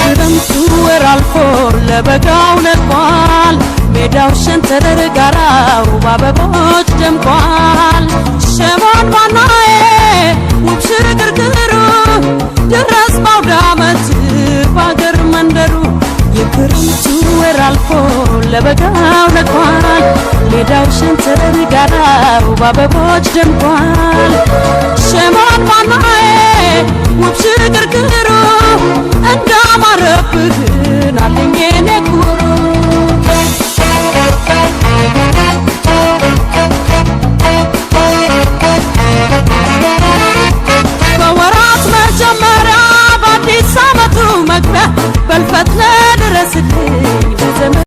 ክረምቱ ወር አልፎ ለበጋው ነቋል። ሜዳው ሸንተረር ጋራው በአበቦች ደምቋል። ሸማን ባናዬ ውብ ሽግርግሩ ድረስ ባውደ ዓመት ባገር መንደሩ። የክረምቱ ወር አልፎ ለበጋው ነቋል። ሜዳው ሸንተረር ጋራው በአበቦች ደምቋል። ሸማን ባናዬ ውብ ሽግርግሩ እንዳማረብህ ናለኝ የኔ ኩሩ።